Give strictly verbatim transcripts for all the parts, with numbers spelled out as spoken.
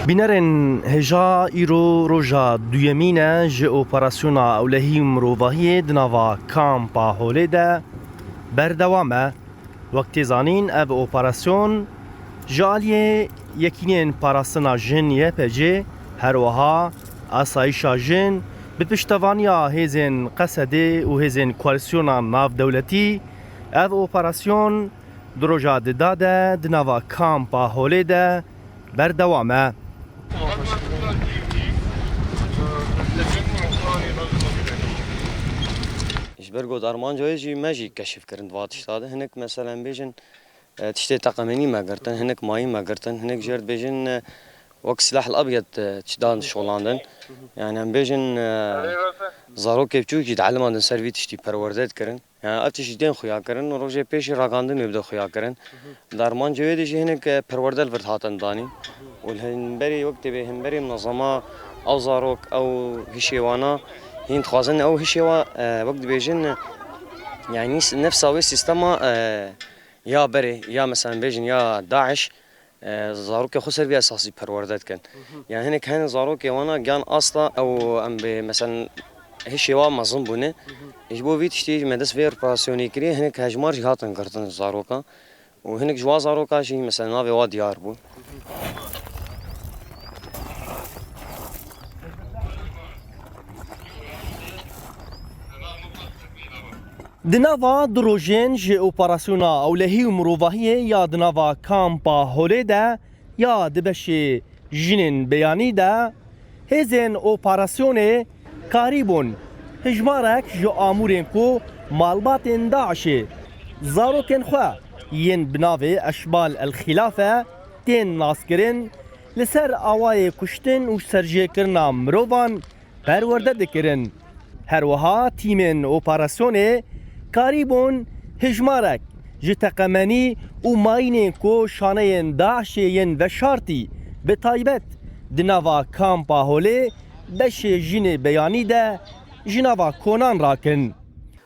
Bînerên hêja, îro roja duyemîn e ji operasyona ewlehî û mirovahiyê di nava kampa Holê de berdewam e. Wek tê zanîn, ev operasyon ji aliyê Yekîneyên Parastina Jin Y P G, her wiha Asayîşa Jin, bi piştevaniya hêzên Qesedê û hêzên koalîsyona navdewletî, ev operasyon di roja dida de di nava kampa Holê de berdewam e. Ji ber ku armanca wê jî me jî keşif kirin di va tişta de. Hinek mesela em bêjin, e, tiştê teqemenî me girtin, hinek mayî me girtin, hinek jê re dibêjin, e, wek silah el abyed, e, çi dan şolandin. Yani em bêjin, e, zarokê biçûk jî dieliman din ser vî tiştî perwerde dikirin. Yani ev tişt jî tên xuya kirin û rojê pêşî ragandin wê bide xuya kirin. Di armancê wê de jî hinek, e, perwerde li vir hatin danîn. Û li hemberî wek tê bê hemberî munezema ew zarok, ew hişê wana hîn dixwazin ew hişê wa, e, wek dibêjin, e, yani s-, nefsa wê sîstema, e, ya berê, ya mesela bêjin ya DAIŞ, e, zarokê xwe ser vî esasî perwerde dikin. Yani hinek hene zarokê wana giyan asta ew em bê mesela hişê wa mezin bûne. Ji bo vî tiştî me dest vê operasyonê kiriye, hinek hejmar jî hatin girtin zarokan. Û hinek ji wa zaroka jî mesela navê wa diyar bû. Di nava du rojên ji operasyona ewlehî û mirovahiyê ya di nava kampa Holê de ya di beşê jinên beyanî de, hêzên operasyonê karîbûn hijmarek ji amûrên ku malbatên DAIŞê zarokên xwe yên bi navê Eşbal El Xîlafe tên naskirin, li ser awayê kuştin û serjêkirina mirovan perwerde dikirin. Her wiha tîmên operasyonê karîbûn hijmarek ji teqemenî û mayînên ku şaneyên DAIŞê yên veşartî, bi taybet di nava kampa Holê beşê jinê beyanî de ji nava konan rakin.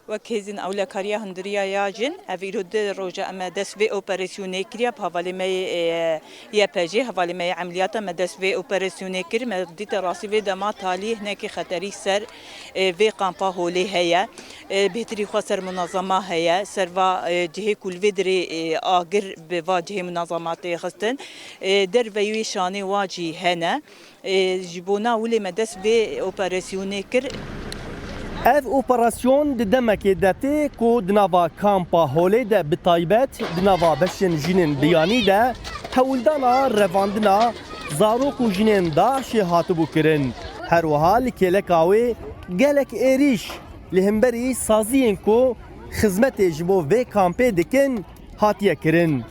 Wek hêzên ewlekariya hindiriya ya jin, ev îro du roj e em e dest vê operasyonê kiriye, bi hevalê me yê, e, Y P G, hevalê me yê emeliyata me dest vê operasyonê kir. Me dîte rastî vê dema talî hinekî xeterî ser, e, vê kampa Holê heye. E, bêhtirî xwe ser munezema heye, ser va, e, cihê ku li vê dirê, e, agir bi va cihê munezema tê xistin. E, derveyî wê şanê wa jî hene. Ê, ji bona wê lê me dest vê operasyonê kir. Ev operasyon di demekê de tê ku di nava kampa Holê de, bi taybet di nava beşên jinên biyanî de, hewldana revandina zarok û jinên DAIŞê hatibû kirin. Her wiha li kêleka wê gelek êrîş li hemberî saziyên ku xizmetê ji bo vê kampê dikin hatiye kirin.